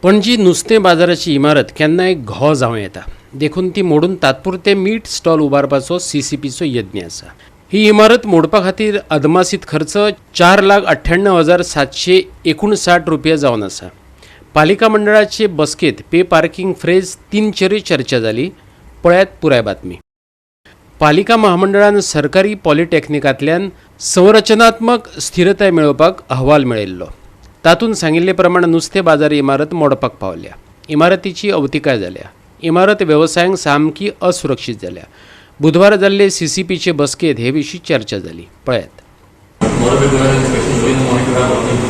पणजी नुस्तें बाजाराची इमारत केन्नाय घो जावं येता, देखून ती मोडून तात्पुरते मीट स्टॉल उबारपाचो सीसीपीचो यत्न आसा. ही इमारत मोडपा खातीर अदमासीत खर्च 4,98,759 रुपया जावन आसा. पालिका मंडळाचे बसकेत पे पार्किंग फेज 3चेरूय चर्चा जाली. पळयात पुराय बातमी. पालिका महामंडळान सरकारी पॉलिटेक्निकांतल्यान संरचनात्मक स्थिरताय मेळोवपाक अहवाल मेळयल्लो. तातूंत सांगिल्ले प्रमाण नुस्तें बाजार इमारत मोडपाक पावल्या. इमारतीची अवतिकाय जाल्या. इमारत वेवसायांक सामकी असुरक्षीत जाल्या. बुधवारा जाल्ले सीसीपीचे बसकेत हे विशीं चर्चा जाली. पळयात. Tomorrow we go on inspection, we monitor our working.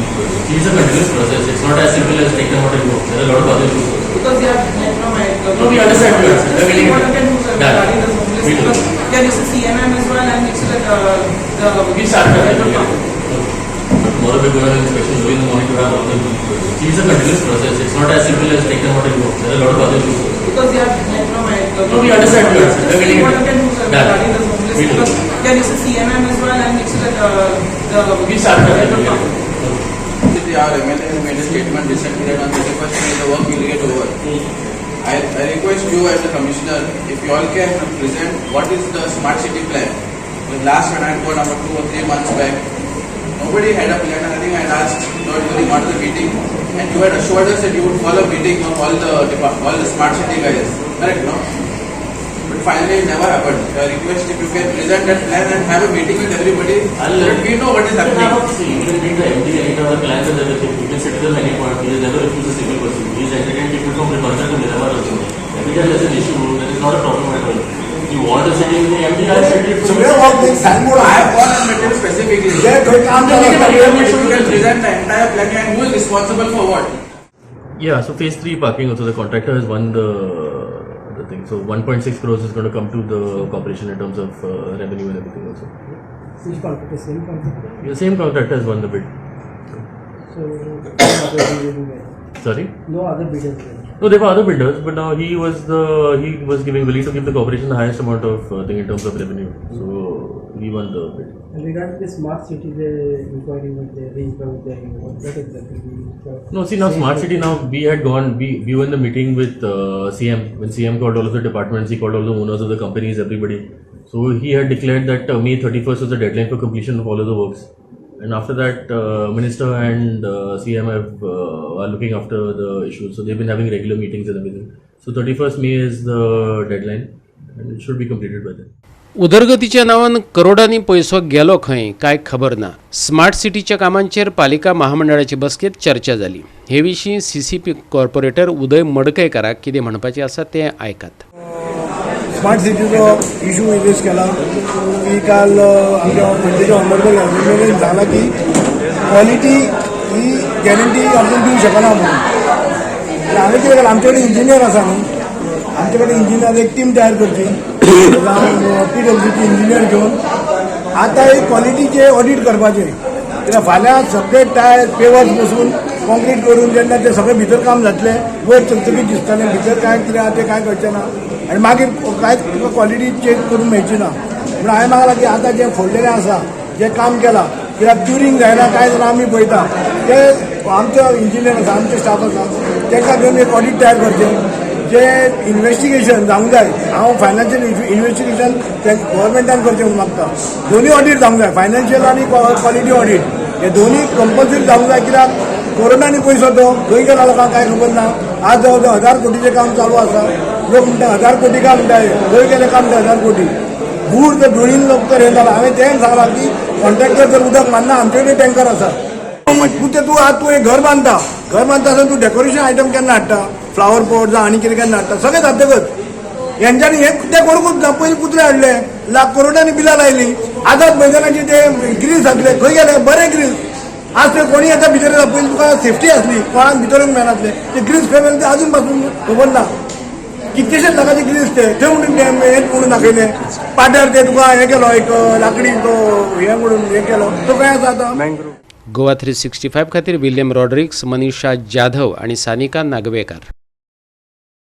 It's a continuous process. It's not as simple as take them out and go. There are a lot of other issues also. Because they are like, no, my. No, we understand, we understand. Just see We what you can do, sir, Done. Regarding this homeless, We do. Because they are used to CMM as well and next to that, the. We start with that. Tomorrow we go on inspection, we monitor our working. It's a continuous process. It's not as simple as take them out and go. There are a lot of other issues also. Because they are like, no, my. No, we understand, we understand. Just see We what you can do, sir, Done. Regarding this homeless, We do. Because they are used to CMM as well and next to that, the. We start with that. Our MLA has made a statement recently that on 31st May the work will get over. I request you as a commissioner, if you all can present what is the smart city plan. The last when I had gone about 2 or 3 months back, nobody had a plan, and I think I had asked not during one of the meeting, and you had assured us that you would call a meeting of all the smart city guys. Correct, no? But finally it never happened. So I request if you can present that plan and have a meeting with everybody so that we know what is You can happening. See, you can meet the MD anytime, the plans and everything. You can sit with them any point. He has never refused a single person. He has entertained people from Riversa to Miramar also. Every time there's an issue, there is not a problem at all. You want a sitting with the MD, I'll settle it for you. सगळे work एक signboard I have gone and met him specifically. जे खंय काम चालू आसता. If you can present the entire plan and who is responsible for what. Yeah, so phase 3 parking also, the contractor has won the thing. So 1.6 crores is going to come to the corporation in terms of revenue and everything also. Which contractor? Same contractor? Yeah, same contractor has won the bid. So no other bidders were. Sorry? No other bidders were. No, there were other bidders, but now he was giving willing to give the corporation the highest amount of thing in terms of revenue. So he won the bid. And regarding the smart city, the inquiry with the raised by the what exactly? No, see now smart city. Now we had gone. We were in the meeting with CM when CM called all of the departments. He called all the owners of the companies, everybody. So he had declared that May 31st was the deadline for completion of all of the works. And after that, minister and CM are looking after the issues. So they've been having regular meetings and everything. So 31st May is the deadline, and it should be completed by then. उदरगतीच्या नांवान करोडांनी पयसो गेलो खंय काय खबर ना. Smart सिटीच्या कामांचेर पालिका महामंडळाचे बसकेत चर्चा जाली. हे विशीं सीसीपी कॉर्पोरेटर उदय मडकयकाराक कितें म्हणपाचें आसा तें आयकात. स्मार्ट सिटीचो इशू रेज केला की काल आमच्या पणजेच्या ऑनरेबल एम सांगला की क्वॉलिटी ही गॅरंटी आपूण दिवंक शकना म्हणून. आनी हांवें कितें केलें, आमचे कडेन इंजिनियर आसा न्हू, आमचे कडेन इंजिनियर एक टीम तयार करची, पीडब्ल्यूडीचे इंजिनियर घेवन आतां एक क्वॉलिटीचे ऑडीट करपाचें. कित्याक फाल्यां सगळे टायर पेवर्स बसून कॉन्क्रीट करून जेन्ना ते सगळें भितर काम जातलें, वयर चकचकीत दिसतलें, भितर काय कितें आहा तें कांय कळचें ना आनी मागीर कांयच तुका क्वॉलिटी चॅक करून मेळची ना. पूण हांवें मागलां की आतां जें फोडलेलें आसा, जें काम केलां, कित्याक क्युरींग जायना कांय जायना, आमी पळयता ते आमचो इंजिनियर आसा, आमचे स्टाफ आसा, ताका घेवन एक ऑडीट तयार करचें, जे इन्व्हेस्टिगेशन जावंक जाय. हांव फायनान्शियल इन्व्हेस्टिगेशन ते गव्हर्मेंटान करचें म्हणून मागता. दोन्ही ऑडीट जावंक जाय, फायनान्शियल आनी क्वॉलिटी ऑडीट, हे दोन्ही कंपल्सरी जावंक जाय. कित्याक करोडांनी पयसो तो खंय गेला लोकांक कांय खबर ना. आज जवळ जवळ 1000 कोटीचें काम चालू आसा. लोक म्हणटा 1000 कोटी काय म्हणटा, खंय गेले काम ते 1000 कोटी? बूड तर धुळीन लोक तर हे जाला. हांवें तें सांगलां की कॉन्ट्रॅक्टर जर उदक मारना, आमचे कडेन टँकर आसा. पूण ते तूं आज तूं एक घर बांदता, घर बांदता आसतना तूं डेकोरेशन आयटम केन्ना हाडटा? फ्लावर पॉट जावं आनी कितें केन्ना हाडटा? सगळें जातकच हेंच्यांनी हें तें करूंकूच ना. पयलीं कुत्रे हाडले, लाख करोडांनी बिलां लायलीं. आझाद मैदानाचे ते ग्रीस घातले, खंय गेले बरे ग्रीस? आज ते कोणी येता भितर येता. पयलीं तुका सेफ्टी आसली, कोणाक भितर येवंक मेळनासले. ते ग्रीस खंय गेले ते अजून पासून खबर ना. कितलेशेच लाखाचे ग्रीस ते थंय म्हणून ते हें म्हणून दाखयले पाट्यार ते तुका हें केलो, एक लाकडी तो हें म्हणून हें केलो, तो खंय आसा आतां? गोवा 365 खातीर विल्यम रॉड्रिक्स, मनीषा जाधव आणि सानिका नागवेकर.